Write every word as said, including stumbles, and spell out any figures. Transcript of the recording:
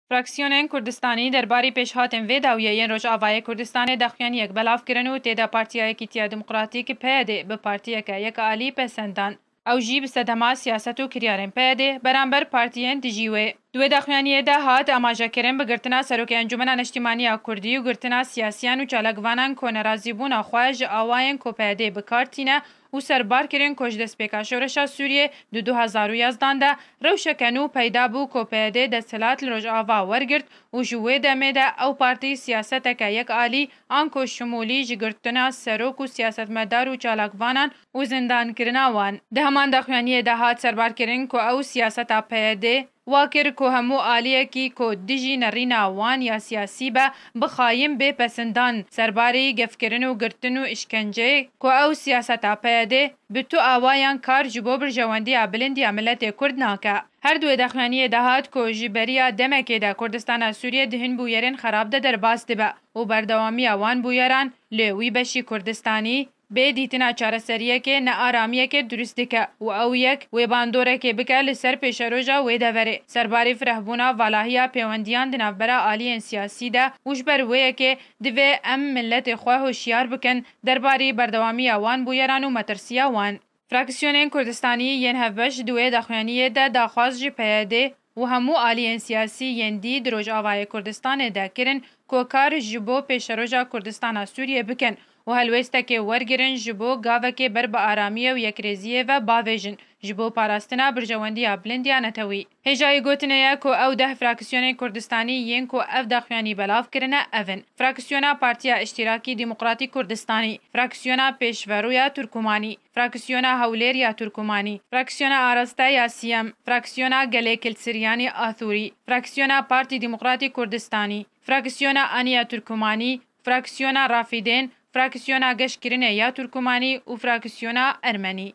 Fraksiyonên Kurdistanî derbarî pêşhatên vê dawiyê yên Rojavayê Kurdistanê daxuyaniyek belav kirin û tê de Partiya Yekîtiya Demokratîk, P Y D, bi partiyeke yekalî pesendan. Ew jî bi sedema siyaset û kiryarên P Y D beramber partiyên dijî wê. Di wê daxuyaniyê de hat amajekirin bi girtina Serokê Encûmena Neştîmaniya Kurdî û girtina siyasiyan û çalakvanan ku nerazîbûna xwe ji awayên ku P Y D bi kar tîne û serbar kirin ku ji destpêka şoreşa Sûriyê di du hezar û yazdan de rewşeke nû peyda bû ku P Y D desthilat li Rojava wergirt û ji wê demê de ew partî siyaseteke yekalî anku şimûlî ji girtina serok û siyasetmedar û çalakvanan û zindankirina wan. Di heman daxuyaniyê de hat serbarkirin ku ew siyaseta P Y D wa kir ku hemû aliyekî ku dijî nerîna wan ya siyasî be, bi xayîn bê pesindan, serbarî gefkirin û girtin û îşkenceyê ku ew siyaseta P Y D bi tu awayan kar ji bo birjewendiya bilind ya miletê Kurd nake. Her duwê daxuyaniyê de hat ku ji beriya demekê de Kurdistana Sûriyê di hin bûyerên xerab de derbas dibe û berdewamiya wan bûyeran li wî beşî Kurdistanî bê dîtina çareseriyekê nearamiyekê durust dike û ew yek wê bandorekê bike li ser pêşeroja wê deverê. Serbarî firehbûna valahiya pêwendiyan di navbera aliyên siyasî de û ji ber wê yekê divê em miletê xwe hoşiyar bikin derbarî berdewamiya wan bûyeran û metirsiya wan. Fraksiyonên Kurdistanî yên hevbeş di wê daxuyaniyê de daxwaz ji P Y D û hemû aliyên siyasî yên dî di Rojavayê Kurdistanê de kirin ku kar ji bo pêşeroja Kurdistana Sûriyê bikin û helwêstekê wergirin ji bo gavekê ber bi aramiyê û yekrêziyê ve bavêjin ji bo parastina birjewendiya bilind ya netewî. Hêjayî gotinê ye ku ew deh fraksiyonên Kurdistanî yên ku ev daxuyanî belav kirine ev in: Fraksiyona Partiya Îştîrakî Demokratîk Kurdistanî, Fraksiyona Pêşverû ya Turkumanî, Fraksiyona Hewlêr ya Turkumanî, Fraksiyona Araste ya Siyem, Fraksiyona Gelê Kilsiryanî Athûrî, Fraksiyona Partî Demokratîk Kurdistanî, Fraksiyona Aniya Turkumanî, Fraksiyona Rafîdên, Fraksiyona Geşkirinê ya Turkumanî û Fraksiyona Ermenî.